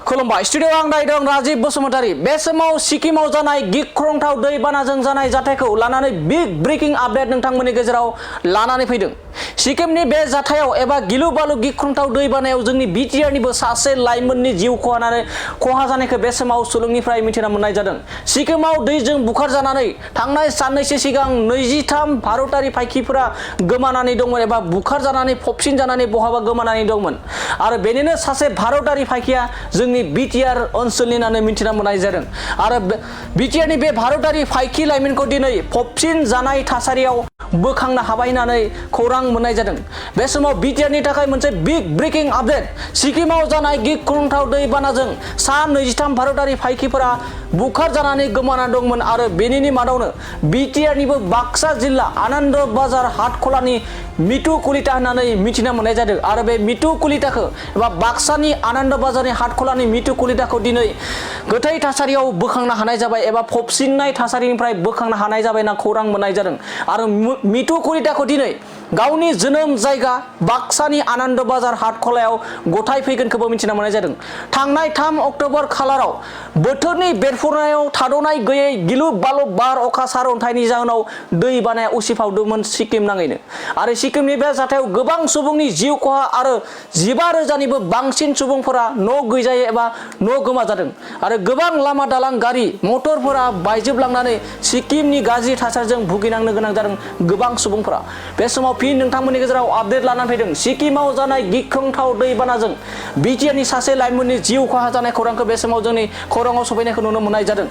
खुलुमबाय स्टुडिअ आं दायदों राजीब बसुमतारी बे समाव सिक्किमाव जानाय गिख्रंथाव दैबानाजों जानाय जाथायखौ लानानै बिग ब्रेकिं आपडेट नोंथांमोननि गेजेराव लानानै फैदों। सिक्किमनि बे जाथायाव एबा गिलु बालु गिख्रंथाव दैबानायाव जोंनि बिटिआरनिबो सासे लाइमोननि जिउ खहा जानायखौ बे समाव सुलुंनिफ्राय मिथिना मोननाय जादों। सिक्किमाव दैजों बुखारजानानै थांनाय साननैसो सिगां 23 भारतारि फाइखिफोरा गोमानानै दंमोन एबा बुखारजानानै फबसिन जानानै बहाबा गोमानानै दंमोन आरो बेनिनो सासे भारतारि फाइखिया जोंनि बिटिआर ओनसोलनि होननानै मिथिना मोननाय जादों आरो बिटिआरनि बे भारतारि फाइखि लाइमोनखौ दिनै फबसिन जानाय थासारियाव बोखांनो हाबाय होननानै खौरां मोननाय जादों। बे समाव बिटिआरनि थाखाय मोनसे बिग ब्रेकिं आपडेट सिक्किमाव जानाय गिख्रंथाव दैबानाजों सा 23 भारतारि फाइखिफोरा बुखार जानानै गोमाना दंमोन आरो बेनिनि मादावनो बिटिआरनिबो बाक्सा जिल्ला आनन्द बाजार हाटखलानि मिटु कलिता होननानै मिथिना मोननाय जादों आरो बे मिटु कलिताखौ एबा बाक्सानि आनन्द बाजारनि हाटखलानि मिटु कलिताखौ दिनै गोथै थासारियाव बोखांनो हानाय जाबाय एबा फबसिननाय थासारिनिफ्राय बोखांनो हानाय जाबाय होनना खौरां मोननाय जादों आरो मिटु कलिताखौ दिनै गावनि जोनोम जायगा बाक्सानि आनन्द बाजार हाटखलायाव गथाय फैगोनखौबो मिथिना मोननाय जादों। थांनाय 3 अक्ट'बर खालाराव बोथोरनि बेरफ्रुनायाव थाद'नाय गैयै गिलु बालु बार अखा सारअन्थाइनि जाहोनाव दै बानाया उसिफावदोंमोन सिक्किम नाङैनो आरो सिक्किमनि बे जाथायाव गोबां सुबुंनि जिउ खहा आरो 15,000निबो बांसिन सुबुंफोरा न' गैजायै एबा न' गोमाजादों आरो गोबां लामा दालां गारि मटरफोरा बायजोबलांनानै सिक्किमनि गाज्रि थासारिजों भुगिनांनो गोनां जादों गोबां सुबुंफोरा। बे समाव फिन नोंथांमोननि गेजेराव आपडेट लानानै फैदों सिक्किमाव जानाय गिख्रंथाव दैबानाजों बिटिआरनि सासे लाइमोननि जिउ खहा जानाय खौरांखौ बे समाव जोंनि खौराङाव सफैनायखौ नुनो मोननाय जादों।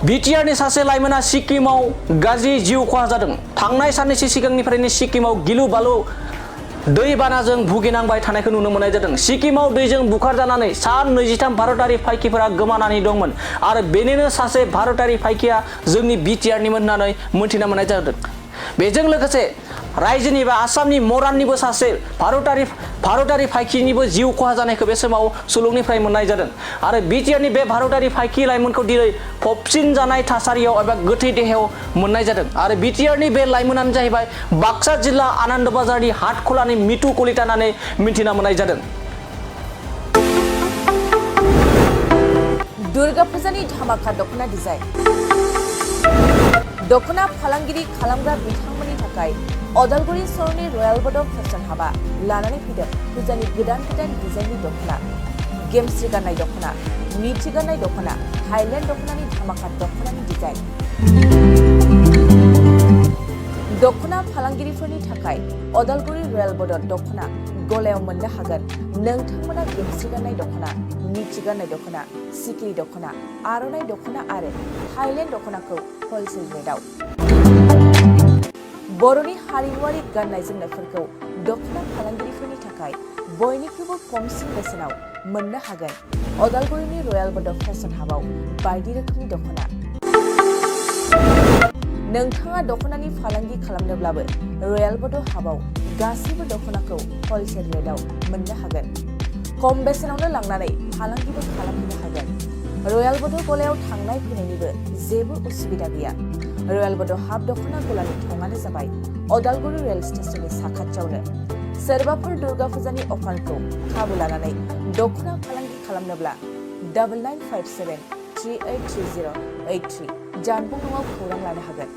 बिटिआरनि सासे लाइमोना सिक्किमाव गाज्रि जिउ खहा जादों। थांनाय साननैसो सिगांनिफ्रायनो सिक्किमाव गिलु बालु दैबानाजों भुगिनांबाय थानायखौ नुनो मोननाय जादों। सिक्किमाव दैजों बुखारजानानै सा 23 भारतारि फाइखिफोरा गोमानानै दंमोन आरो बेनिनो सासे भारतारि फाइखिया जोंनि बिटिआरनिमोन होननानै मोनथिना मोननाय जादों। बेजों लोगोसे रायजोनि बा आसामनि मराननिबो सासे भारतारि फाइखिनिबो जिउ खहा जानायखौ बे समाव सुलुंनिफ्राय मोननाय जादों आरो बिटिआरनि बे भारतारि फाइखि लाइमोनखौ दिनै फबसिन जानाय थासारियाव एबा गोथै देहायाव मोननाय जादों आरो बिटिआरनि बे लाइमोनानो जाहैबाय बाक्सा जिल्ला आनन्द बाजारनि हाटखलानि मिटु कलिता होननानै मिथिना मोननाय जादों। दुर्गा फुजानि धामाका दखना डिजाइन दखना फालांगिरि खालामग्रा बिथांमोननि थाखाय अदालगुरि सहरनि रयेल बड' फेशन हाबा लानानै फैदों फुजानि गोदान डिजाइननि दखना गेमस्रि गाननाय दखना मिथि गाननाय दखना हाइलेन्ड दखनानि धामाका दखनानि डिजाइन दखना फालांगिरिफोरनि थाखाय अदालगुरि रयेल बड' दखना गलायाव मोननो हागोन। नोंथांमोना गेमस्रि गाननाय दखना मिथि गाननाय दखना सिखिरि दखना आर'नाइ दखना आरो हाइलेन्ड दखनाखौ हलसेल रेटआव बर'नि हारिमुआरि गाननाय जोमनायफोरखौ दखना फालांगिरिफोरनि थाखाय बयनिख्रुइबो खमसिन बेसेनाव मोननो हागोन। अदालगुरिनि रयेल बड' फेशन हाबाव बायदि रोखोमनि दखना नोंथाङा दखनानि फालांगि खालामनोब्लाबो रयेल बड' हाबाव गासैबो दखनाखौ हलसेल रेटआव मोननो हागोन। खम बेसेनावनो लांनानै फालांगिबो खालामनो हागोन। रयेल बड' गलायाव थांनाय फैनायनिबो जेबो उसुबिदा गैया। रयेल बड' हाब दखना गलानि थंआनो जाबाय अदालगुरि रेल स्टेशननि साखाथियावनो। सोरबाफोर दुर्गा फुजानि अफारखौ खाबु लानानै दखना फालांगि खालामनोब्ला 9957 383083 जानबुं नङाव खौरां लानो हागोन।